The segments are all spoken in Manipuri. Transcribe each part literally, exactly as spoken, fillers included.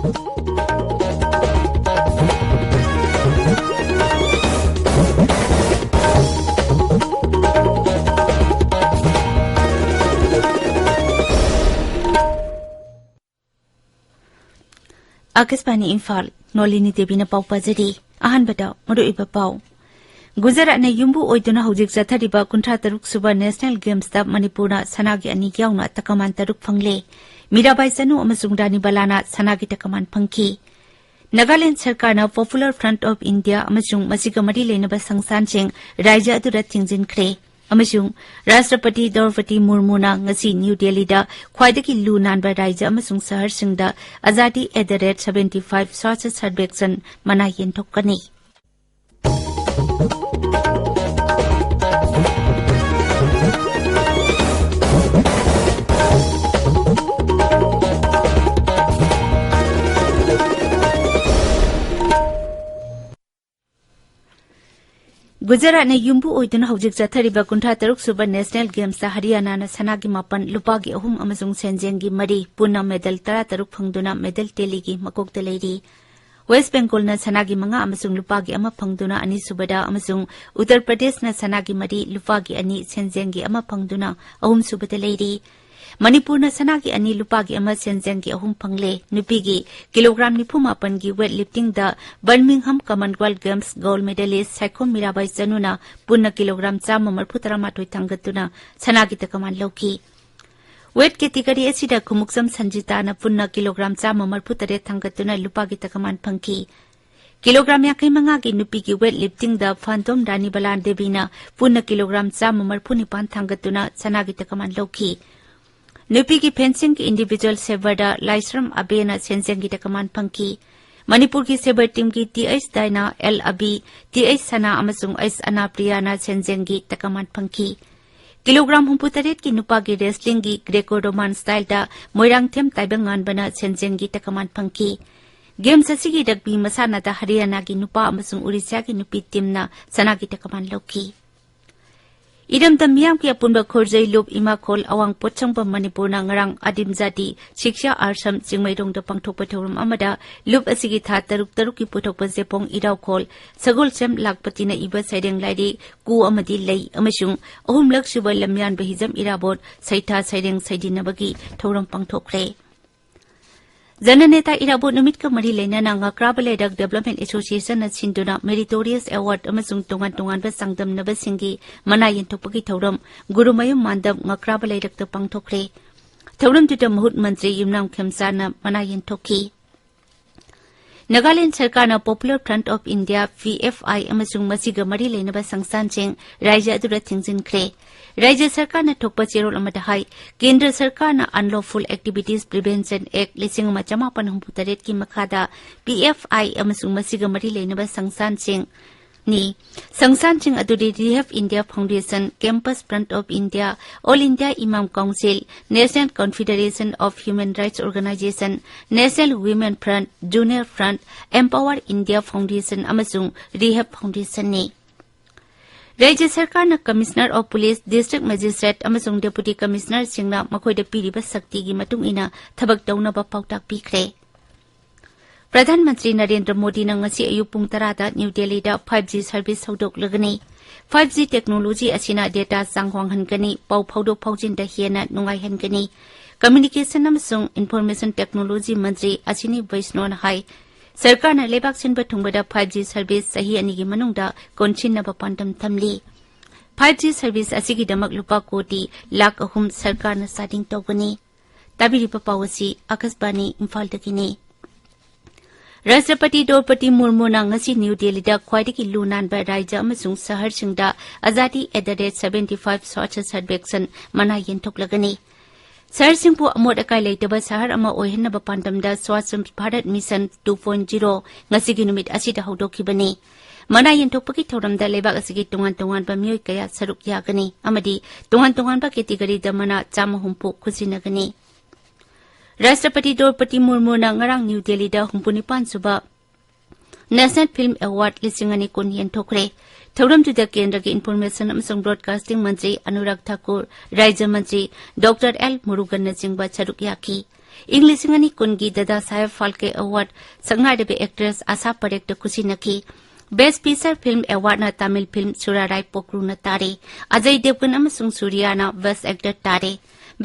ꯑꯥꯀꯥꯁꯕꯥꯅꯤ ꯏꯝꯐꯥꯜ, ꯅꯣꯂꯤꯅꯤ ꯗꯦꯕꯤꯅ ꯄꯥꯎ ꯄꯥꯖꯔꯤ꯫ ꯑꯍꯥꯟꯕꯗ ꯃꯔꯨꯑꯣꯏꯕ ꯄꯥꯎ꯫ ꯒꯨꯖꯔꯥꯠꯅ ꯌꯨꯝꯕꯨ ꯑꯣꯏꯗꯨꯅ ꯍꯧꯖꯤꯛ ꯆꯠꯊꯔꯤꯕ ꯀꯨꯟꯊ꯭ꯔꯥ ꯇꯔꯨꯛ ꯁꯨꯕ ꯅꯦꯁꯅꯦꯜ ꯒꯦꯝꯁꯇ ꯃꯅꯤꯄꯨꯔꯅ ꯁꯅꯥꯒꯤ ꯑꯅꯤ ꯌꯥꯎꯅ ꯇꯀꯃꯥꯟ ꯇꯔꯨꯛ ꯐꯪꯂꯦ꯫ ꯃꯤꯔꯥꯕꯥꯏ ꯆꯅꯨ ꯑꯃꯁꯨꯡ ꯔꯥꯅꯤ ꯕꯂꯥꯅ ꯁꯅꯥꯒꯤ ꯇꯀꯃꯥꯟ ꯐꯪꯈꯤ꯫ ꯅꯥꯒꯥꯂꯦꯟꯗ ꯁꯔꯀꯥꯔꯅ Popular Front of India ꯑꯃꯁꯨꯡ ꯃꯁꯤꯒ ꯃꯔꯤ ꯂꯩꯅꯕ ꯁꯪꯁꯊꯥꯟꯁꯤꯡ ꯔꯥꯖ꯭ꯌ ꯑꯗꯨꯗ ꯊꯤꯡꯖꯤꯟꯈ꯭ꯔꯦ꯫ ꯑꯃꯁꯨꯡ ꯔꯥꯁꯇ꯭ꯔꯄꯇꯤ ꯗ꯭ꯔꯧꯄꯗꯤ ꯃꯨꯔꯃꯨꯅ ꯉꯁꯤ ꯅ꯭ꯌꯨ ꯗꯦꯜꯂꯤꯗ ꯈ꯭ꯋꯥꯏꯗꯒꯤ ꯂꯨ ꯅꯥꯟꯕ ꯔꯥꯖ꯭ꯌ ꯑꯃꯁꯨꯡ ꯁꯍꯔꯁꯤꯡꯗ Azadi at the rate seventy five Swachh Survekshan ꯃꯅꯥ ꯌꯦꯟꯊꯣꯛꯀꯅꯤ꯫ ꯒꯨꯖꯔꯥꯠꯅ ꯌꯨꯝꯕꯨ ꯑꯣꯏꯗꯨꯅ ꯍꯧꯖꯤꯛ ꯆꯠꯊꯔꯤꯕ ꯀꯨꯟꯊ꯭ꯔꯥ ꯇꯔꯨꯛ ꯁꯨꯕ ꯅꯦꯁꯅꯦꯜ ꯒꯦꯝꯁꯇ ꯍꯔꯤꯌꯥꯅꯥꯅ ꯁꯅꯥꯒꯤ ꯃꯥꯄꯟ, ꯂꯨꯄꯥꯒꯤ ꯑꯍꯨꯝ ꯑꯃꯁꯨꯡ ꯁꯦꯟꯖꯦꯡꯒꯤ ꯃꯔꯤ, ꯄꯨꯟꯅ ꯃꯦꯗꯜ ꯇꯔꯥ ꯇꯔꯨꯛ ꯐꯪꯗꯨꯅ ꯃꯦꯗꯜ ꯇꯦꯂꯤꯒꯤ ꯃꯀꯣꯛꯇ ꯂꯩꯔꯤ꯫ ꯋꯦꯁ꯭ꯠ ꯕꯦꯡꯒꯣꯜꯅ ꯁꯅꯥꯒꯤ ꯃꯉꯥ ꯑꯃꯁꯨꯡ ꯂꯨꯄꯥꯒꯤ ꯑꯃ ꯐꯪꯗꯨꯅ ꯑꯅꯤꯁꯨꯕꯗ ꯑꯃꯁꯨꯡ ꯎꯠꯇꯔ ꯄ꯭ꯔꯗꯦꯁꯅ ꯁꯅꯥꯒꯤ ꯃꯔꯤ, ꯂꯨꯄꯥꯒꯤ ꯑꯅꯤ, ꯁꯦꯟꯖꯦꯡꯒꯤ ꯑꯃ ꯐꯪꯗꯨꯅ ꯑꯍꯨꯝꯁꯨꯕꯗ ꯂꯩꯔꯤ꯫ ꯃꯅꯤꯄꯨꯔꯅ ꯁꯅꯥꯒꯤ ꯑꯅꯤ, ꯂꯨꯄꯥꯒꯤ ꯑꯃ, ꯁꯦꯟꯖꯦꯡꯒꯤ ꯑꯍꯨꯝ ꯐꯪꯂꯦ꯫ ꯅꯨꯄꯤꯒꯤ ꯀꯤꯂꯣꯒ꯭ꯔꯥꯝ ꯅꯤꯐꯨ ꯃꯥꯄꯟꯒꯤ ꯋꯦꯠ ꯂꯤꯐꯇꯤꯡꯗ Birmingham Commonwealth Games gold medallist Saikhom Mirabai ꯆꯅꯨꯅ ꯄꯨꯟꯅ ꯀꯤꯂꯣꯒ꯭ꯔꯥꯝ ꯆꯥꯝꯃ ꯃꯔꯤꯐꯨ ꯇꯔꯥꯃꯥꯊꯣꯏ ꯊꯥꯡꯒꯠꯇꯨꯅ ꯁꯅꯥꯒꯤ ꯇꯀꯃꯥꯟ ꯂꯧꯈꯤ꯫ ꯋꯦꯠ ꯀꯦꯇꯤꯒꯣꯔꯤ ꯑꯁꯤꯗ ꯈꯨꯃꯨꯛꯆꯝ ꯁꯟꯖꯤꯇꯥꯅ ꯄꯨꯟꯅ ꯀꯤꯂꯣꯒ꯭ꯔꯥꯝ ꯆꯥꯝꯃ ꯃꯔꯤꯐꯨ ꯇꯔꯦꯠ ꯊꯥꯡꯒꯠꯇꯨꯅ ꯂꯨꯄꯥꯒꯤ ꯇꯀꯃꯥꯟ ꯐꯪꯈꯤ꯫ ꯀꯤꯂꯣꯒ꯭ꯔꯥꯝ ꯌꯥꯡꯈꯩ ꯃꯉꯥꯒꯤ ꯅꯨꯄꯤꯒꯤ ꯋꯦꯠ ꯂꯤꯐꯇꯤꯡꯗ ꯐꯥꯟꯗꯣꯝ ꯔꯥꯅꯤ ꯕꯂꯥꯟ ꯗꯦꯕꯤꯅ ꯄꯨꯟꯅ ꯀꯤꯂꯣꯒ꯭ꯔꯥꯝ ꯆꯥꯝꯃ ꯃꯔꯤꯐꯨ ꯅꯤꯄꯥꯟ ꯊꯥꯡꯒꯠꯇꯨꯅ ꯁꯅꯥꯒꯤ ꯇꯀꯃꯥꯟ ꯂꯧꯈꯤ꯫ ꯅꯨꯄꯤꯒꯤ ꯐꯦꯟꯁꯤꯡꯒꯤ ꯏꯟꯗꯤꯚꯤꯖꯨꯋꯦꯜ ꯁꯦꯕꯔꯗ ꯂꯥꯏꯁ꯭ꯔꯝ ꯑꯕꯦꯅ ꯁꯦꯟꯖꯦꯡꯒꯤ ꯇꯀꯃꯥꯟ ꯐꯪꯈꯤ꯫ ꯃꯅꯤꯄꯨꯔꯒꯤ ꯁꯦꯕꯔ ꯇꯤꯝꯒꯤ T H Daina, L Abi, T H Sana ꯑꯃꯁꯨꯡ ꯑꯩꯆ ꯑꯅꯥꯄ꯭ꯔꯤꯌꯥꯅ ꯁꯦꯟꯖꯦꯡꯒꯤ ꯇꯀꯃꯥꯟ ꯐꯪꯈꯤ꯫ ꯀꯤꯂꯣꯒ꯭ꯔꯥꯝ ꯍꯨꯝꯐꯨ ꯇꯔꯦꯠꯀꯤ ꯅꯨꯄꯥꯒꯤ ꯔꯦꯁꯂꯤꯡꯒꯤ ꯒ꯭ꯔꯦꯀꯣ ꯔꯣꯃꯥꯟ ꯁ꯭ꯇꯥꯏꯜꯗ ꯃꯣꯏꯔꯥꯡꯊꯦꯝ ꯇꯥꯏꯕꯪꯉꯥꯟꯕꯅ ꯁꯦꯟꯖꯦꯡꯒꯤ ꯇꯀꯃꯥꯟ ꯐꯪꯈꯤ꯫ ꯒꯦꯝꯁ ꯑꯁꯤꯒꯤ ꯔꯒꯕꯤ ꯃꯁꯥꯟꯅꯗ ꯍꯔꯤꯌꯥꯅꯥꯒꯤ ꯅꯨꯄꯥ ꯑꯃꯁꯨꯡ ꯎꯔꯤꯁ꯭ꯌꯥꯒꯤ ꯅꯨꯄꯤ ꯇꯤꯝꯅ ꯁꯅꯥꯒꯤ ꯇꯀꯃꯥꯟ ꯂꯧꯈꯤ꯫ ꯏꯔꯝꯗꯝ ꯃꯤꯌꯥꯝꯒꯤ ꯑꯄꯨꯟꯕ ꯈꯨꯔꯖꯩ ꯂꯨꯞ ꯏꯃꯥꯈꯣꯜ ꯑꯋꯥꯡ ꯄꯣꯠꯁꯪꯕꯝ ꯃꯅꯤꯄꯨꯔꯅ ꯉꯔꯥꯡ ꯑꯗꯤꯝ ꯖꯥꯇꯤ ꯁꯤꯛꯁꯥ ꯑꯥꯁ꯭ꯔꯝ ꯆꯤꯡꯃꯩꯔꯣꯡꯗ ꯄꯥꯡꯊꯣꯛꯄ ꯊꯧꯔꯝ ꯑꯃꯗ ꯂꯨꯞ ꯑꯁꯤꯒꯤ ꯊꯥ ꯇꯔꯨꯛ ꯇꯔꯨꯛꯀꯤ ꯄꯨꯊꯣꯛꯄ ꯖꯦꯄꯣꯡ ꯏꯔꯥꯎꯈꯣꯜ ꯁꯒꯣꯜꯁꯦꯝ ꯂꯥꯛꯄꯇꯤꯅ ꯏꯕ ꯁꯩꯔꯦꯡ ꯂꯥꯏꯔꯤꯛ ꯀꯨ ꯑꯃꯗꯤ ꯂꯩ ꯑꯃꯁꯨꯡ ꯑꯍꯨꯝꯂꯛ ꯁꯨꯕ ꯂꯝꯌꯥꯟꯕ ꯍꯤꯖꯝ ꯏꯔꯥꯕꯣꯠ ꯁꯩꯊꯥ ꯁꯩꯔꯦꯡ ꯁꯩꯗꯤꯟꯅꯕꯒꯤ ꯊꯧꯔꯝ ꯄꯥꯡꯊꯣꯛꯈ꯭ꯔꯦ꯫ ꯖꯅꯅꯦꯇꯥ ꯏꯔꯥꯕꯣꯠ ꯅꯨꯃꯤꯠꯀ ꯃꯔꯤ ꯂꯩꯅꯅ ꯉꯀ꯭ꯔꯥꯕ ꯂꯩꯔꯛ ꯗꯤꯕꯦꯂꯞꯃꯦꯟ ꯑꯦꯁꯣꯁꯤꯌꯦꯁꯟꯅ ꯁꯤꯟꯗꯨꯅ ꯃꯦꯔꯤꯇꯣꯔꯤꯌꯁ ꯑꯦꯋꯥꯔꯗ ꯑꯃꯁꯨꯡ ꯇꯣꯉꯥꯟ ꯇꯣꯉꯥꯟꯕ ꯆꯥꯡꯗꯝꯅꯕꯁꯤꯡꯒꯤ ꯃꯅꯥ ꯌꯦꯟꯊꯣꯛꯄꯒꯤ ꯊꯧꯔꯝ ꯒꯨꯔꯨꯃꯌꯨꯝ ꯃꯥꯟꯗꯞ ꯉꯀ꯭ꯔꯥꯕ ꯂꯩꯔꯛꯇ ꯄꯥꯡꯊꯣꯛꯈ꯭ꯔꯦ꯫ ꯊꯧꯔꯝꯗꯨꯗ ꯃꯍꯨꯠ ꯃꯟꯇ꯭ꯔꯤ ꯌꯨꯝꯅꯥꯝ ꯈꯦꯝꯆꯥꯅ ꯃꯅꯥ ꯌꯦꯟꯊꯣꯛꯈꯤ꯫ ꯅꯥꯒꯥꯂꯦꯟꯗ ꯁꯔꯀꯥꯔꯅ Popular Front of India, P F I, ꯑꯃꯁꯨꯡ ꯃꯁꯤꯒ ꯃꯔꯤ ꯂꯩꯅꯕ ꯁꯪꯁꯊꯥꯟꯁꯤꯡ ꯔꯥꯖ꯭ꯌ ꯑꯗꯨꯗ ꯊꯤꯡꯖꯤꯟꯈ꯭ꯔꯦ꯫ ꯔꯥꯖ꯭ꯌ ꯁꯔꯀꯥꯔꯅ ꯊꯣꯛꯄ ꯆꯦꯔꯣꯜ ꯑꯃꯗ ꯍꯥꯏ, ꯀꯦꯟꯗ꯭ꯔ ꯁꯔꯀꯥꯔꯅ Unlawful Activities Prevention Act ꯂꯤꯁꯤꯡ ꯑꯃ ꯆꯃꯥꯄꯟ ꯍꯨꯝꯐꯨ ꯇꯔꯦꯠꯀꯤ ꯃꯈꯥꯗ ꯄꯤ ꯑꯦꯐ ꯑꯥꯏ ꯑꯃꯁꯨꯡ ꯃꯁꯤꯒ ꯃꯔꯤ ꯂꯩꯅꯕ ꯁꯪꯁꯊꯥꯟꯁꯤꯡ ꯅꯤ꯫ ꯁꯪꯁꯊꯥꯟꯁꯤꯡ ꯑꯗꯨꯗꯤ Rehab India Foundation, Campus Front of India, All India Imam Council, National Confederation of Human Rights Organization, National Women Front, Junior Front, Empower India Foundation ꯑꯃꯁꯨꯡ Rehab Foundation ꯅꯤ꯫ ꯔꯥꯖ꯭ꯌ ꯁꯔꯀꯥꯔꯅ Commissioner of Police, District Magistrate ꯑꯃꯁꯨꯡ Deputy Commissionerꯁꯤꯡꯅ ꯃꯈꯣꯏꯗ ꯄꯤꯔꯤꯕ ꯁꯛꯇꯤꯒꯤ ꯃꯇꯨꯡ ꯏꯟꯅ ꯊꯕꯛ ꯇꯧꯅꯕ ꯄꯥꯎꯇꯥꯛ ꯄꯤꯈ꯭ꯔꯦ꯫ ꯄ꯭ꯔꯙꯥꯟ ꯃꯟꯇ꯭ꯔꯤ ꯅꯔꯦꯟꯗ꯭ꯔ ꯃꯣꯗꯤꯅ ꯉꯁꯤ ꯑꯌꯨꯛ ꯄꯨꯡ ꯇꯔꯥꯗ ꯅ꯭ꯌꯨ ꯗꯦꯜꯂꯤꯗ five G service ꯍꯧꯗꯣꯛꯂꯒꯅꯤ꯫ Five G technology ꯑꯁꯤꯅ data ꯆꯥꯡ ꯋꯥꯡꯍꯟꯒꯅꯤ, ꯄꯥꯎ ꯐꯥꯎꯗꯣꯛ ꯐꯥꯎꯖꯤꯟꯗ ꯍꯦꯟꯅ ꯅꯨꯡꯉꯥꯏꯍꯟꯒꯅꯤ꯫ Communication ꯑꯃꯁꯨꯡ Information Technology ꯃꯟꯇ꯭ꯔꯤ ꯑꯁꯤꯅꯤ ꯕꯩꯁꯅꯣꯅ ꯍꯥꯏ, ꯁꯔꯀꯥꯔꯅ ꯂꯩꯕꯥꯛ ꯁꯤꯟꯕ ꯊꯨꯡꯕꯗ five G service ꯆꯍꯤ ꯑꯅꯤꯒꯤ ꯃꯅꯨꯡꯗ ꯀꯣꯟꯁꯤꯟꯅꯕ ꯄꯥꯟꯗꯝ ꯊꯝꯂꯤ꯫ Five G service ꯑꯁꯤꯒꯤꯗꯃꯛ ꯂꯨꯄꯥ ꯀꯣꯇꯤ ꯂꯥꯈ ꯑꯍꯨꯝ ꯁꯔꯀꯥꯔꯅ ꯆꯥꯗꯤꯡ ꯇꯧꯒꯅꯤ꯫ ꯇꯥꯕꯤꯔꯤꯕ ꯄꯥꯎ ꯑꯁꯤ ꯑꯀꯥꯁꯕꯥꯅꯤ ꯏꯝꯐꯥꯜꯗꯒꯤꯅꯤ꯫ ꯔꯥꯁꯇ꯭ꯔꯄꯇꯤ ꯗ꯭ꯔꯧꯄꯗꯤ ꯃꯨꯔꯃꯨꯅ ꯉꯁꯤ ꯅ꯭ꯌꯨ ꯗꯦꯜꯂꯤꯗ ꯈ꯭ꯋꯥꯏꯗꯒꯤ ꯂꯨ ꯅꯥꯟꯕ ꯔꯥꯖ꯭ꯌ ꯑꯃꯁꯨꯡ ꯁꯍꯔꯁꯤꯡꯗ ꯑꯖꯥꯗꯤ at the rate seventy five Swachh Survekshan ꯃꯅꯥ ꯌꯦꯟꯊꯣꯛꯂꯒꯅꯤ꯫ ꯁꯍꯔꯁꯤꯡꯕꯨ ꯑꯃꯣꯠ ꯑꯀꯥꯏ ꯂꯩꯇꯕ ꯁꯍꯔ ꯑꯃ ꯑꯣꯏꯍꯟꯅꯕ ꯄꯥꯟꯗꯝꯗ Swachh Bharat Mission two point zero ꯉꯁꯤꯒꯤ ꯅꯨꯃꯤꯠ ꯑꯁꯤꯗ ꯍꯧꯗꯣꯛꯈꯤꯕꯅꯤ꯫ ꯃꯅꯥ ꯌꯦꯟꯊꯣꯛꯄꯒꯤ ꯊꯧꯔꯝꯗ ꯂꯩꯕꯥꯛ ꯑꯁꯤꯒꯤ ꯇꯣꯉꯥꯟ ꯇꯣꯉꯥꯟꯕ ꯃꯤꯑꯣꯏ ꯀꯌꯥ ꯁꯔꯨꯛ ꯌꯥꯒꯅꯤ ꯑꯃꯗꯤ ꯇꯣꯉꯥꯟ ꯇꯣꯉꯥꯟꯕ categoryꯗ ꯃꯅꯥ ꯆꯥꯝꯃ ꯍꯨꯝꯐꯨ ꯈꯨꯠꯁꯤꯟꯅꯒꯅꯤ꯫ ꯔꯥꯁꯇ꯭ꯔꯄꯇꯤ ꯗ꯭ꯔꯧꯄꯗꯤ ꯃꯨꯔꯃꯨꯅ ꯉꯔꯥꯡ ꯅ꯭ꯌꯨ ꯗꯦꯜꯂꯤꯗ ꯍꯨꯝꯐꯨꯅꯤꯄꯥꯟ ꯁꯨꯕ National Film Award ꯂꯤꯁꯤꯡ ꯑꯅꯤ ꯀꯨꯟ ꯌꯦꯟꯊꯣꯛꯈ꯭ꯔꯦ꯫ ꯊꯧꯔꯝꯗꯨꯗ ꯀꯦꯟꯗ꯭ꯔꯒꯤ ꯏꯟꯐꯣꯔꯃꯦꯁꯟ ꯑꯃꯁꯨꯡ ꯕ꯭ꯔꯣꯗꯀꯥꯁꯇꯤꯡ ꯃꯟꯇ꯭ꯔꯤ ꯑꯅꯨꯔꯥꯒ ꯊꯥꯀꯨꯔ, ꯔꯥꯖ꯭ꯌ ꯃꯟꯇ꯭ꯔꯤ ꯗꯣꯛꯇꯔ ꯑꯦꯜ ꯃꯨꯔꯨꯒꯟꯅꯆꯤꯡꯕ ꯁꯔꯨꯛ ꯌꯥꯈꯤ꯫ ꯏꯪ ꯂꯤꯁꯤꯡ ꯑꯅꯤ ꯀꯨꯟꯒꯤ ꯗꯥꯗꯥ ꯁꯥꯍꯦꯕ ꯐꯥꯜꯀꯦ ꯑꯦꯋꯥꯔꯗ ꯁꯛꯅꯥꯏꯔꯕ ꯑꯦꯛꯇ꯭ꯔꯦꯁ ꯑꯥꯁꯥ ꯄꯔꯦꯈꯇ ꯈꯨꯁꯤꯟꯅꯈꯤ꯫ ꯕꯦꯁ꯭ꯠ ꯐꯤꯆꯔ ꯐꯤꯜꯝ ꯑꯦꯋꯥꯔꯗꯅ ꯇꯥꯃꯤꯜ ꯐꯤꯜꯝ ꯁꯨꯔꯥꯔꯥꯏ ꯄꯣꯀ꯭ꯔꯨꯅ ꯇꯥꯔꯦ꯫ ꯑꯖꯌ ꯗꯦꯕꯒꯟ ꯑꯃꯁꯨꯡ ꯁꯨꯔꯤꯌꯥꯅ ꯕꯦꯁ꯭ꯠ ꯑꯦꯛꯇꯔ ꯇꯥꯔꯦ꯫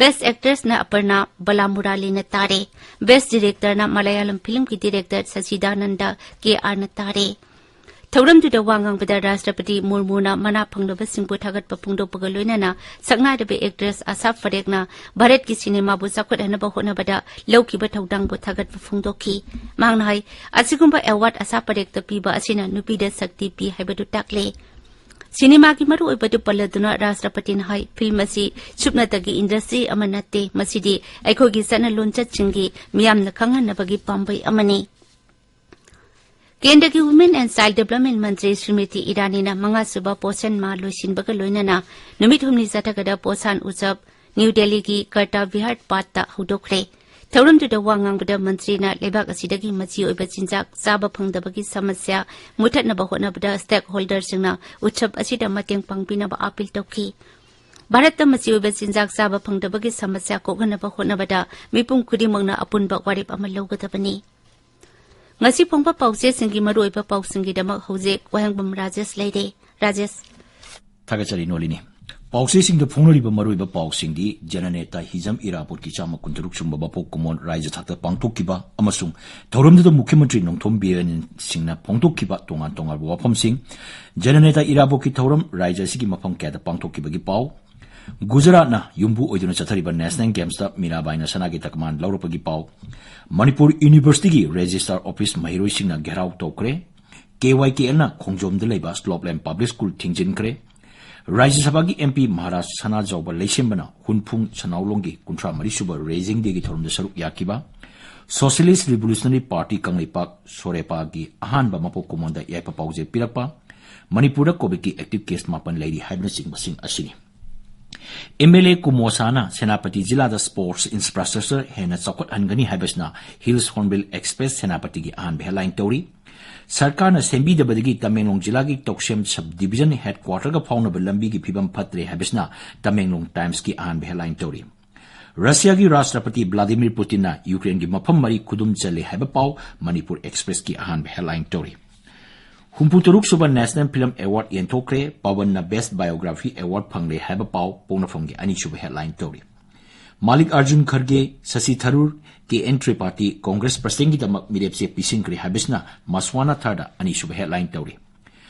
ꯕꯦꯁ꯭ꯠ ꯑꯦꯛꯇ꯭ꯔꯦꯁꯅ ꯑꯄꯔꯅꯥ ꯕꯥꯂꯥꯃꯨꯔꯥꯂꯤꯅ ꯇꯥꯔꯦ꯫ ꯕꯦꯁ꯭ꯠ ꯗꯤꯔꯦꯛꯇꯔꯅ ꯃꯂꯌꯥꯂꯝ ꯐꯤꯜꯝꯒꯤ ꯗꯤꯔꯦꯛꯇꯔ ꯁꯆꯤꯗꯥꯅꯟꯗ ꯀꯦ ꯑꯥꯔꯅ ꯇꯥꯔꯦ꯫ ꯊꯧꯔꯝꯗꯨꯗ ꯋꯥ ꯉꯥꯡꯕꯗ ꯔꯥꯁꯇ꯭ꯔꯄꯇꯤ ꯃꯨꯔꯃꯨꯅ ꯃꯅꯥ ꯐꯪꯂꯕꯁꯤꯡꯕꯨ ꯊꯥꯒꯠꯄ ꯐꯣꯡꯗꯣꯛꯄꯒ ꯂꯣꯏꯅꯅ ꯁꯛꯅꯥꯏꯔꯕ ꯑꯦꯛꯇ꯭ꯔꯦꯁ ꯑꯥꯁꯥ ꯄꯔꯦꯈꯅ ꯚꯥꯔꯠꯀꯤ ꯁꯤꯅꯦꯃꯥꯕꯨ ꯆꯥꯎꯈꯠꯍꯟꯅꯕ ꯍꯣꯠꯅꯕꯗ ꯂꯧꯈꯤꯕ ꯊꯧꯗꯥꯡꯕꯨ ꯊꯥꯒꯠꯄ ꯐꯣꯡꯗꯣꯛꯈꯤ꯫ ꯃꯍꯥꯛꯅ ꯍꯥꯏ, ꯑꯁꯤꯒꯨꯝꯕ ꯑꯦꯋꯥꯔꯗ ꯑꯥꯁꯥ ꯄꯔꯦꯈꯇ ꯄꯤꯕ ꯑꯁꯤꯅ ꯅꯨꯄꯤꯗ ꯁꯛꯇꯤ ꯄꯤ ꯍꯥꯏꯕꯗꯨ ꯇꯥꯛꯂꯦ꯫ ꯁꯤꯅꯦꯃꯥꯒꯤ ꯃꯔꯨꯑꯣꯏꯕꯗꯨ ꯄꯜꯂꯗꯨꯅ ꯔꯥꯁꯇ꯭ꯔꯄꯇꯤꯅ ꯍꯥꯏ, ꯐꯤꯜꯝ ꯑꯁꯤ ꯁꯨꯞꯅꯇꯒꯤ ꯏꯟꯗꯁꯇ꯭ꯔꯤ ꯑꯃ ꯅꯠꯇꯦ, ꯃꯁꯤꯗꯤ ꯑꯩꯈꯣꯏꯒꯤ ꯆꯠꯅ ꯂꯣꯟꯆꯠꯁꯤꯡꯒꯤ ꯃꯤꯌꯥꯝꯅ ꯈꯪꯍꯟꯅꯕꯒꯤ ꯄꯥꯝꯕꯩ ꯑꯃꯅꯤ꯫ ꯀꯦꯟꯗ꯭ꯔꯒꯤ Women and Child Development ꯃꯟꯇ꯭ꯔꯤ ꯁ꯭ꯔꯤꯃꯤꯇꯤ ꯏꯔꯥꯅꯤꯅ ꯃꯉꯥꯁꯨꯕ ꯄꯣꯁꯟ ꯃꯥꯍ ꯂꯣꯏꯁꯤꯟꯕꯒ ꯂꯣꯏꯅꯅ ꯅꯨꯃꯤꯠ ꯍꯨꯝꯅꯤ ꯆꯠꯊꯒꯗꯕ ꯄꯣꯁꯥꯟ ꯎꯠꯁꯕ ꯅ꯭ꯌꯨ ꯗꯦꯜꯂꯤꯒꯤ ꯀꯔꯇꯥ ꯚꯤꯍꯥꯔ ꯄꯥꯠꯇ ꯍꯧꯗꯣꯛꯈ꯭ꯔꯦ꯫ ꯊꯧꯔꯝꯗꯨꯗ ꯋꯥ ꯉꯥꯡꯕꯗ ꯃꯟꯇ꯭ꯔꯤꯅ ꯂꯩꯕꯥꯛ ꯑꯁꯤꯗꯒꯤ ꯃꯆꯤ ꯑꯣꯏꯕ ꯆꯤꯟꯖꯥꯛ ꯆꯥꯕ ꯐꯪꯗꯕꯒꯤ ꯁꯃꯁ꯭ꯌꯥ ꯃꯨꯠꯊꯠꯅꯕ ꯍꯣꯠꯅꯕꯗ ꯁ꯭ꯇꯦꯛꯍꯣꯜꯗꯔꯁꯤꯡꯅ ꯎꯠꯁꯕ ꯑꯁꯤꯗ ꯃꯇꯦꯡ ꯄꯥꯡꯕꯤꯅꯕ ꯑꯥꯄꯤꯜ ꯇꯧꯈꯤ꯫ ꯚꯥꯔꯠꯇ ꯃꯆꯤ ꯑꯣꯏꯕ ꯆꯤꯟꯖꯥꯛ ꯆꯥꯕ ꯐꯪꯗꯕꯒꯤ ꯁꯃꯁ꯭ꯌꯥ ꯀꯣꯛꯍꯟꯅꯕ ꯍꯣꯠꯅꯕꯗ ꯃꯤꯄꯨꯝ ꯈꯨꯗꯤꯡꯃꯛꯅ ꯑꯄꯨꯟꯕ ꯋꯥꯔꯦꯞ ꯑꯃ ꯂꯧꯒꯗꯕꯅꯤ꯫ ꯉꯁꯤ ꯐꯣꯡꯕ ꯄꯥꯎꯆꯦꯁꯤꯡꯒꯤ ꯃꯔꯨꯑꯣꯏꯕ ꯄꯥꯎꯁꯤꯡꯒꯤꯗꯃꯛ ꯍꯧꯖꯤꯛ ꯋꯥꯍꯦꯡꯕꯝ ꯔꯥꯖꯦꯁ ꯂꯩꯔꯦ꯫ ꯔꯥꯖꯦꯁ꯫ ꯊꯥꯒꯠꯆꯔꯤ, ꯅꯣꯂꯤꯅꯤ꯫ ꯄꯥꯎꯆꯦꯁꯤꯡꯗ ꯐꯣꯡꯅꯔꯤꯕ ꯃꯔꯨꯑꯣꯏꯕ ꯄꯥꯎꯁꯤꯡꯗꯤ ꯖꯅꯅꯦꯇꯥ ꯍꯤꯖꯝ ꯏꯔꯥꯕꯣꯠꯀꯤ ꯆꯥꯝꯃ ꯀꯨꯟꯇꯔꯨꯛ ꯁꯨꯕ ꯃꯄꯣꯛ ꯀꯨꯝꯑꯣꯟ ꯔꯥꯏꯖ꯭ꯌ ꯊꯥꯛꯇ ꯄꯥꯡꯊꯣꯛꯈꯤꯕ ꯑꯃꯁꯨꯡ ꯊꯧꯔꯝꯗꯨꯗ ꯃꯨꯈ꯭ꯌ ꯃꯟꯇ꯭ꯔꯤ ꯅꯣꯡꯊꯣꯝ ꯕꯤꯔꯦꯟ ꯁꯤꯡꯅ ꯐꯣꯡꯗꯣꯛꯈꯤꯕ ꯇꯣꯉꯥꯟ ꯇꯣꯉꯥꯟꯕ ꯋꯥꯐꯝꯁꯤꯡ, ꯖꯅꯅꯦꯇꯥ ꯏꯔꯥꯕꯣꯠꯀꯤ ꯊꯧꯔꯝ ꯔꯥꯏꯖ꯭ꯌ ꯑꯁꯤꯒꯤ ꯃꯐꯝ ꯀꯌꯥꯗ ꯄꯥꯡꯊꯣꯛꯈꯤꯕꯒꯤ ꯄꯥꯎ, ꯒꯨꯖꯔꯥꯠꯅ ꯌꯨꯝꯕꯨ ꯑꯣꯏꯗꯨꯅ ꯆꯠꯊꯔꯤꯕ ꯅꯦꯁꯅꯦꯜ ꯒꯦꯝꯁꯇ ꯃꯤꯔꯥꯕꯥꯏꯅ ꯁꯅꯥꯒꯤ ꯇꯀꯃꯥꯟ ꯂꯧꯔꯛꯄꯒꯤ ꯄꯥꯎ, ꯃꯅꯤꯄꯨꯔ ꯌꯨꯅꯤꯚꯔꯁꯤꯇꯤꯒꯤ ꯔꯦꯖꯤꯁꯇ꯭ꯔꯥꯔ ꯑꯣꯐꯤꯁ ꯃꯍꯩꯔꯣꯏꯁꯤꯡꯅ ꯘꯦꯔꯥꯎ ꯇꯧꯈ꯭ꯔꯦ, ꯀꯦ ꯋꯥꯏ ꯀꯦ ꯑꯦꯜꯅ ꯈꯣꯡꯖꯣꯝꯗ ꯂꯩꯕ ꯁ꯭ꯂꯣꯞꯂꯦꯟ ꯄꯕ꯭ꯂꯤꯛ ꯁ꯭ꯀꯨꯜ ꯊꯤꯡꯖꯤꯟꯈ꯭ꯔꯦ, ꯔꯥꯖ꯭ꯌ ꯁꯚꯥꯒꯤ ꯑꯦꯝ ꯄꯤ ꯃꯍꯥꯔꯥꯖ ꯁꯅꯥꯖꯥꯎꯕ ꯂꯩꯁꯦꯝꯕꯅ ꯍꯨꯟꯐꯨꯡ ꯁꯅꯥꯎꯂꯣꯡꯒꯤ ꯀꯨꯟꯊ꯭ꯔꯥ ꯃꯔꯤ ꯁꯨꯕ ꯔꯦꯖꯤꯡ ꯗꯦꯒꯤ ꯊꯧꯔꯝꯗ ꯁꯔꯨꯛ ꯌꯥꯈꯤꯕ, ꯁꯣꯁꯤꯌꯦꯂꯤꯁ ꯔꯤꯚꯣꯂꯨꯁꯅꯔꯤ ꯄꯥꯔꯇꯤ ꯀꯪꯂꯩꯄꯥꯛ, ꯁꯣꯔꯦꯄꯥꯒꯤ ꯑꯍꯥꯟꯕ ꯃꯄꯣꯛ ꯀꯨꯝꯑꯣꯟꯗ ꯌꯥꯏꯐ ꯄꯥꯎꯖꯦꯜ ꯄꯤꯔꯛꯄ, ꯃꯅꯤꯄꯨꯔꯗ ꯀꯣꯚꯤꯗꯀꯤ ꯑꯦꯛꯇꯤꯚ ꯀꯦꯁ ꯃꯥꯄꯟ ꯂꯩꯔꯤ ꯍꯥꯏꯕꯅꯆꯤꯡꯕꯁꯤꯡ ꯑꯁꯤꯅꯤ꯫ ꯑꯦꯝ ꯑꯦꯜ ꯑꯦ ꯀꯨꯃꯣꯁꯥꯅ ꯁꯦꯅꯥꯄꯇꯤ ꯖꯤꯂꯥꯗ ꯁ꯭ꯄꯣꯔꯠꯁ ꯏꯟꯐ꯭ꯔꯥꯁ꯭ꯇ꯭ꯔꯛꯆꯔ ꯍꯦꯟꯅ ꯆꯥꯎꯈꯠꯍꯟꯒꯅꯤ ꯍꯥꯏꯕꯁꯤꯅ ꯍꯤꯜꯁ ꯍꯣꯔꯟꯕꯤꯜ ꯑꯦꯛꯁꯄ꯭ꯔꯦꯁ ꯁꯦꯅꯥꯄꯇꯤꯒꯤ ꯑꯍꯥꯟꯕ ꯍꯦꯗꯂꯥꯏꯟ ꯇꯧꯔꯤ꯫ ꯁꯔꯀꯥꯔꯅ ꯁꯦꯝꯕꯤꯗꯕꯗꯒꯤ ꯇꯃꯦꯡꯂꯣꯡ ꯖꯤꯂꯥꯒꯤ ꯇꯧꯁꯦꯝ ꯁꯕ ꯗꯤꯕꯤꯖꯟ ꯍꯦꯗꯀ꯭ꯋꯥꯇꯔꯒ ꯐꯥꯎꯅꯕ ꯂꯝꯕꯤꯒꯤ ꯐꯤꯕꯝ ꯐꯠꯇ꯭ꯔꯦ ꯍꯥꯏꯕꯁꯤꯅ ꯇꯃꯦꯡꯂꯣꯡ ꯇꯥꯏꯝꯁꯀꯤ ꯑꯍꯥꯟꯕ ꯍꯦꯗꯂꯥꯏꯟ ꯇꯧꯔꯤ꯫ ꯔꯁꯤꯌꯥꯒꯤ ꯔꯥꯁꯇ꯭ꯔꯄꯇꯤ ꯚ꯭ꯂꯥꯗꯤꯃꯤꯔ ꯄꯨꯇꯤꯟꯅ ꯌꯨꯀ꯭ꯔꯦꯟꯒꯤ ꯃꯐꯝ ꯃꯔꯤ ꯈꯨꯗꯨꯝ ꯆꯜꯂꯦ ꯍꯥꯏꯕ ꯄꯥꯎ ꯃꯅꯤꯄꯨꯔ ꯑꯦꯛꯁꯄ꯭ꯔꯦꯁꯀꯤ ꯑꯍꯥꯟꯕ ꯍꯦꯗꯂꯥꯏꯟ ꯇꯧꯔꯤ꯫ ꯍꯨꯝꯐꯨ ꯇꯔꯨꯛ ꯁꯨꯕ ꯅꯦꯁꯅꯦꯜ ꯐꯤꯂꯝ ꯑꯦꯋꯥꯔꯗ ꯌꯦꯟꯊꯣꯛꯈ꯭ꯔꯦ, ꯄꯋꯟꯅ ꯕꯦꯁ꯭ꯠ ꯕꯥꯏꯑꯣꯒ꯭ꯔꯥꯐꯤ ꯑꯦꯋꯥꯔꯗ ꯐꯪꯂꯦ ꯍꯥꯏꯕ ꯄꯥꯎ ꯄꯣꯛꯅꯐꯝꯒꯤ ꯑꯅꯤꯁꯨꯕ ꯍꯦꯗꯂꯥꯏꯟ ꯇꯧꯔꯤ꯫ Mallikarjun Kharge, Shashi Tharoor, K N Tripathi Congress ꯄ꯭ꯔꯁꯤꯗꯦꯟꯒꯤꯗꯃꯛ ꯃꯤꯔꯦꯞꯆꯦ ꯄꯤꯁꯤꯟꯈ꯭ꯔꯦ ꯍꯥꯏꯕꯁꯤꯅ ꯃꯁ꯭ꯋꯥꯅꯥ ꯊꯔꯗ ꯑꯅꯤꯁꯨꯕ ꯍꯦꯗꯂꯥꯏꯟ ꯇꯧꯔꯤ꯫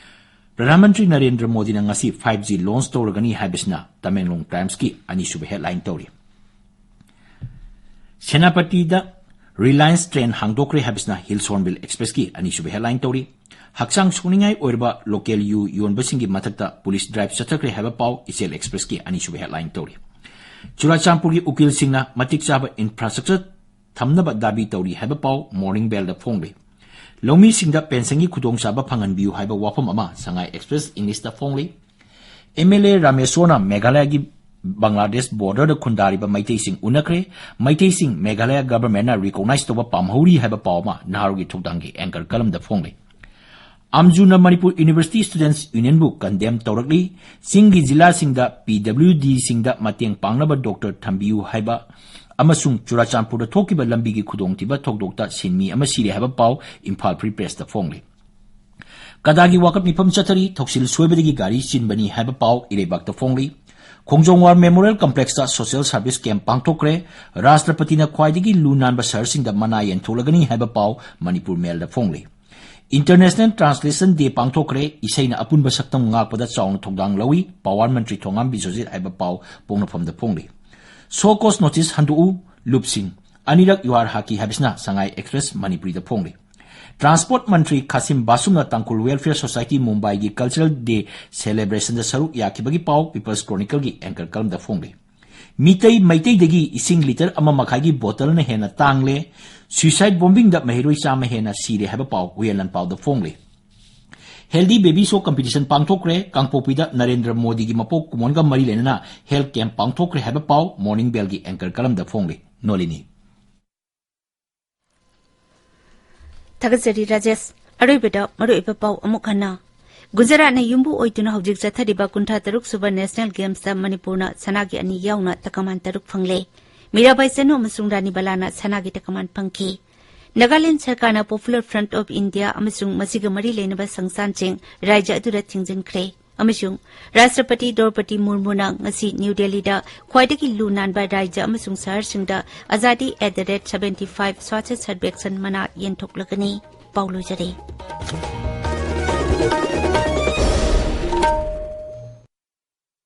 ꯄ꯭ꯔꯙꯥꯟ ꯃꯟꯇ꯭ꯔꯤ ꯅꯔꯦꯟꯗ꯭ꯔ ꯃꯣꯗꯤꯅ ꯉꯁꯤ ꯐꯥꯏꯚ ꯖꯤ ꯂꯣꯟꯆ ꯇꯧꯔꯒꯅꯤ ꯍꯥꯏꯕꯁꯤꯅ ꯇꯃꯦꯡꯂꯣꯡ ꯇꯥꯏꯝꯁꯀꯤ ꯑꯅꯤꯁꯨꯕ ꯍꯦꯗꯂꯥꯏꯟ ꯇꯧꯔꯤ꯫ ꯁꯦꯅꯥꯄꯇꯤꯗ ꯔꯤꯂꯥꯌꯟꯁ ꯇ꯭ꯔꯦꯟ ꯍꯥꯡꯗꯣꯛꯈ꯭ꯔꯦ ꯍꯥꯏꯕꯁꯤꯅ ꯍꯤꯜꯁ ꯍꯣꯔꯟꯕꯤꯜ ꯑꯦꯛꯁꯄ꯭ꯔꯦꯁꯀꯤ ꯑꯅꯤꯁꯨꯕ ꯍꯦꯗꯂꯥꯏꯟ ꯇꯧꯔꯤ꯫ ꯍꯛꯆꯥꯡ ꯁꯣꯛꯅꯤꯡꯉꯥꯏ ꯑꯣꯏꯔꯕ ꯂꯣꯀꯦꯜ ꯌꯨ ꯌꯣꯟꯕꯁꯤꯡꯒꯤ ꯃꯊꯛꯇ ꯄꯨꯂꯤꯁ ꯗ꯭ꯔꯥꯏꯚ ꯆꯠꯊꯈ꯭ꯔꯦ ꯍꯥꯏꯕ ꯄꯥꯎ ꯏꯆꯦꯜ ꯑꯦꯛꯁꯄ꯭ꯔꯦꯁꯀꯤ ꯑꯅꯤꯁꯨꯕ ꯍꯦꯗꯂꯥꯏꯟ ꯇꯧꯔꯤ꯫ ꯆꯨꯔꯥꯆꯥꯟꯄꯨꯔꯒꯤ ꯎꯀꯤꯜꯁꯤꯡꯅ ꯃꯇꯤꯛ ꯆꯥꯕ ꯏꯟꯐ꯭ꯔꯥꯁ꯭ꯇ꯭ꯔꯛꯆꯔ ꯊꯝꯅꯕ ꯗꯥꯕꯤ ꯇꯧꯔꯤ ꯍꯥꯏꯕ ꯄꯥꯎ ꯃꯣꯔꯅꯤꯡ ꯕꯦꯜꯗ ꯐꯣꯡꯂꯤ꯫ ꯂꯧꯃꯤꯁꯤꯡꯗ ꯄꯦꯟꯁꯟꯒꯤ ꯈꯨꯗꯣꯡꯆꯥꯕ ꯐꯪꯍꯟꯕꯤꯌꯨ ꯍꯥꯏꯕ ꯋꯥꯐꯝ ꯑꯃ ꯁꯉꯥꯏ ꯑꯦꯛꯁꯄ꯭ꯔꯦꯁ ꯏꯪꯂꯤꯁꯇ ꯐꯣꯡꯂꯤ꯫ ꯑꯦꯝ ꯑꯦꯜ ꯑꯦ ꯔꯥꯃꯦꯁꯣꯔꯅ ꯃꯦꯘꯥꯂꯌꯒꯤ ꯕꯪꯒ꯭ꯂꯥꯗꯦꯁ ꯕꯣꯔꯗꯔꯗ ꯈꯨꯟꯗꯥꯔꯤꯕ ꯃꯩꯇꯩꯁꯤꯡ ꯎꯅꯈ꯭ꯔꯦ꯫ ꯃꯩꯇꯩꯁꯤꯡ ꯃꯦꯘꯥꯂꯌ ꯒꯚꯔꯟꯃꯦꯟꯠꯅ ꯔꯤꯀꯣꯛꯅꯥꯏꯖ ꯇꯧꯕ ꯄꯥꯝꯍꯧꯔꯤ ꯍꯥꯏꯕ ꯄꯥꯎ ꯑꯃ ꯅꯍꯥꯔꯣꯜꯒꯤ ꯊꯧꯗꯥꯡꯒꯤ ꯑꯦꯡꯀꯔ ꯀꯂꯝꯗ ꯐꯣꯡꯂꯤ꯫ ꯑꯝꯖꯨꯅ Manipur university ꯁ꯭ꯇꯨꯗꯦꯟꯠꯁ ꯌꯨꯅꯤꯌꯟꯕꯨ condemn ꯇꯧꯔꯛꯂꯤ꯫ ꯆꯤꯡꯒꯤ ꯖꯤꯂꯥꯁꯤꯡꯗ ꯄꯤ ꯗꯕ꯭ꯂꯤꯎ ꯗꯤꯁꯤꯡꯗ ꯃꯇꯦꯡ ꯄꯥꯡꯅꯕ ꯗꯣꯛꯇꯔ ꯊꯝꯕꯤꯌꯨ ꯍꯥꯏꯕ ꯑꯃꯁꯨꯡ ꯆꯨꯔꯥꯆꯥꯟꯄꯨꯔꯗ ꯊꯣꯛꯈꯤꯕ ꯂꯝꯕꯤꯒꯤ ꯈꯨꯗꯣꯡꯊꯤꯕ ꯊꯧꯗꯣꯛꯇ ꯁꯤꯟꯃꯤ ꯑꯃ ꯁꯤꯔꯦ ꯍꯥꯏꯕ ꯄꯥꯎ ꯏꯝꯐꯥꯜ ꯐ꯭ꯔꯤ ꯄ꯭ꯔꯦꯁꯇ ꯐꯣꯡꯂꯤ꯫ ꯀꯗꯥꯒꯤ ꯋꯥꯀꯠ ꯃꯤꯐꯝ ꯆꯠꯊꯔꯤ, ꯊꯧꯁꯤꯜ ꯁꯣꯏꯕꯗꯒꯤ ꯒꯥꯔꯤ ꯆꯤꯟꯕꯅꯤ ꯍꯥꯏꯕ ꯄꯥꯎ ꯏꯔꯩꯕꯥꯛꯇ ꯐꯣꯡꯂꯤ꯫ ꯈꯣꯡꯖꯣꯝ ꯋꯥꯔ ꯃꯦꯃꯣꯔꯤꯌꯦꯜ ꯀꯝꯄ꯭ꯂꯦꯛꯁꯇ ꯁꯣꯁꯤꯌꯦꯜ ꯁꯔꯚꯤꯁ ꯀꯦꯝꯞ ꯄꯥꯡꯊꯣꯛꯈ꯭ꯔꯦ꯫ ꯔꯥꯁꯇ꯭ꯔꯄꯇꯤꯅ ꯈ꯭ꯋꯥꯏꯗꯒꯤ ꯂꯨ ꯅꯥꯟꯕ ꯁꯍꯔꯁꯤꯡꯗ ꯃꯅꯥ ꯌꯦꯟꯊꯣꯛꯂꯒꯅꯤ ꯍꯥꯏꯕ ꯄꯥꯎ ꯃꯅꯤꯄꯨꯔ ꯃꯦꯜꯗ ꯐꯣꯡꯂꯤ꯫ ꯏꯟꯇꯔꯅꯦꯁꯅꯦꯜ ꯇ꯭ꯔꯥꯟꯁꯂꯦꯁꯟ ꯗꯦ ꯄꯥꯡꯊꯣꯛꯈ꯭ꯔꯦ꯫ ꯏꯁꯩꯅ ꯑꯄꯨꯟꯕ ꯁꯛꯇꯝ ꯉꯥꯛꯄꯗ ꯆꯥꯎꯅ ꯊꯧꯗꯥꯡ ꯂꯧꯏ꯫ ꯄꯥꯋꯔ ꯃꯟꯇ꯭ꯔꯤ ꯊꯣꯉꯥꯝ ꯕꯤꯁ꯭ꯋꯖꯤꯠ ꯍꯥꯏꯕ ꯄꯥꯎ ꯄꯣꯛꯅꯐꯝꯗ ꯐꯣꯡꯂꯤ꯫ ꯁꯣ ꯀꯣꯁ ꯅꯣꯇꯤꯁ ꯍꯟꯗꯣꯛꯎ, ꯂꯨꯞꯁꯤꯡ꯫ ꯑꯅꯤꯔꯛ ꯌꯨꯍꯥꯔ ꯍꯥꯛꯀꯤ ꯍꯥꯏꯕꯁꯤꯅ ꯁꯉꯥꯏ ꯑꯦꯛꯁꯄ꯭ꯔꯦꯁ ꯃꯅꯤꯄꯨꯔꯤꯗ ꯐꯣꯡꯂꯤ꯫ ꯇ꯭ꯔꯥꯟꯁꯄꯣꯔꯠ ꯃꯟꯇ꯭ꯔꯤ ꯈꯥꯁꯤꯝ ꯕꯥꯁꯨꯝꯅ ꯇꯥꯡꯈꯨꯜ ꯋꯦꯜꯐꯤꯌꯔ ꯁꯣꯁꯥꯏꯇꯤ ꯃꯨꯝꯕꯥꯏꯒꯤ ꯀꯜꯆꯔꯦꯜ ꯗꯦ ꯁꯦꯂꯦꯕ꯭ꯔꯦꯁꯟꯗ ꯁꯔꯨꯛ ꯌꯥꯈꯤꯕꯒꯤ ꯄꯥꯎ ꯄꯤꯄꯜꯁ ꯀ꯭ꯔꯣꯅꯤꯀꯜꯒꯤ ꯑꯦꯡꯀꯔ ꯀꯂꯝꯗ ꯐꯣꯡꯂꯤ꯫ ꯃꯤꯇꯩ ꯃꯩꯇꯩꯗꯒꯤ ꯏꯁꯤꯡ ꯂꯤꯇꯔ ꯑꯃ ꯃꯈꯥꯏꯒꯤ ꯕꯣꯇꯜꯅ ꯍꯦꯟꯅ ꯇꯥꯡꯂꯦ꯫ ꯁꯨꯏꯁꯥꯏꯗ ꯕꯣꯝꯕꯤꯡꯗ ꯃꯍꯩꯔꯣꯏ ꯆꯥꯝꯃ ꯍꯦꯟꯅ ꯁꯤꯔꯦ ꯍꯥꯏꯕ ꯄꯥꯎ ꯍꯨꯌꯦꯟ ꯂꯥꯟꯄꯥꯎꯗ ꯐꯣꯡꯂꯤ꯫ ꯍꯦꯜꯗꯤ ꯕꯦꯕꯤ ꯁꯣ ꯀꯝꯄꯤꯇꯤꯁꯟ ꯄꯥꯡꯊꯣꯛꯈ꯭ꯔꯦ꯫ ꯀꯥꯡꯄꯣꯛꯄꯤꯗ ꯅꯔꯦꯟꯗ꯭ꯔ ꯃꯣꯗꯤꯒꯤ ꯃꯄꯣꯛ ꯀꯨꯝꯑꯣꯟꯒ ꯃꯔꯤ ꯂꯩꯅꯅ ꯍꯦꯜꯊ ꯀꯦꯝꯞ ꯄꯥꯡꯊꯣꯛꯈ꯭ꯔꯦ ꯍꯥꯏꯕ ꯄꯥꯎ ꯃꯣꯔꯅꯤꯡ ꯕꯦꯜꯒꯤ ꯑꯦꯡꯀꯔ ꯀꯂꯝꯗ ꯐꯣꯡꯂꯤ꯫ ꯅꯣꯂꯤꯅꯤ꯫ ꯊꯥꯒꯠꯆꯔꯤ ꯔꯥꯖꯦꯁ꯫ ꯑꯔꯣꯏꯕꯗ ꯃꯔꯨꯑꯣꯏꯕ ꯄꯥꯎ ꯑꯃꯨꯛ ꯍꯟꯅ꯫ ꯒꯨꯖꯔꯥꯠꯅ ꯌꯨꯝꯕꯨ ꯑꯣꯏꯗꯨꯅ ꯍꯧꯖꯤꯛ ꯆꯠꯊꯔꯤꯕ ꯀꯨꯟꯊ꯭ꯔꯥ ꯇꯔꯨꯛ ꯁꯨꯕ ꯅꯦꯁꯅꯦꯜ ꯒꯦꯝꯁꯇ ꯃꯅꯤꯄꯨꯔꯅ ꯁꯅꯥꯒꯤ ꯑꯅꯤ ꯌꯥꯎꯅ ꯇꯀꯃꯥꯟ ꯇꯔꯨꯛ ꯐꯪꯂꯦ꯫ ꯃꯤꯔꯥꯕꯥꯏ ꯆꯅꯨ ꯑꯃꯁꯨꯡ ꯔꯥꯅꯤ ꯕꯂꯥꯅ ꯁꯅꯥꯒꯤ ꯇꯀꯃꯥꯟ ꯐꯪꯈꯤ꯫ ꯅꯥꯒꯥꯂꯦꯟ ꯁꯔꯀꯥꯔꯅ Popular Front of India ꯑꯃꯁꯨꯡ ꯃꯁꯤꯒ ꯃꯔꯤ ꯂꯩꯅꯕ ꯁꯪꯁꯊꯥꯟꯁꯤꯡ ꯔꯥꯖ꯭ꯌ ꯑꯗꯨꯗ ꯊꯤꯡꯖꯤꯟꯈ꯭ꯔꯦ꯫ ꯑꯃꯁꯨꯡ ꯔꯥꯁꯇ꯭ꯔꯄꯇꯤ ꯗ꯭ꯔꯧꯄꯗꯤ ꯃꯨꯔꯃꯨꯅ ꯉꯁꯤ ꯅ꯭ꯌꯨ ꯗꯦꯜꯂꯤꯗ ꯈ꯭ꯋꯥꯏꯗꯒꯤ ꯂꯨ ꯅꯥꯟꯕ ꯔꯥꯖ꯭ꯌ ꯑꯃꯁꯨꯡ ꯁꯍꯔꯁꯤꯡꯗ ꯑꯖꯥꯗꯤ at the rate seventy five Swachh Survekshan ꯃꯅꯥ ꯌꯦꯟꯊꯣꯛꯂꯒꯅꯤ꯫ ꯄꯥꯎ ꯂꯣꯏꯖꯔꯦ꯫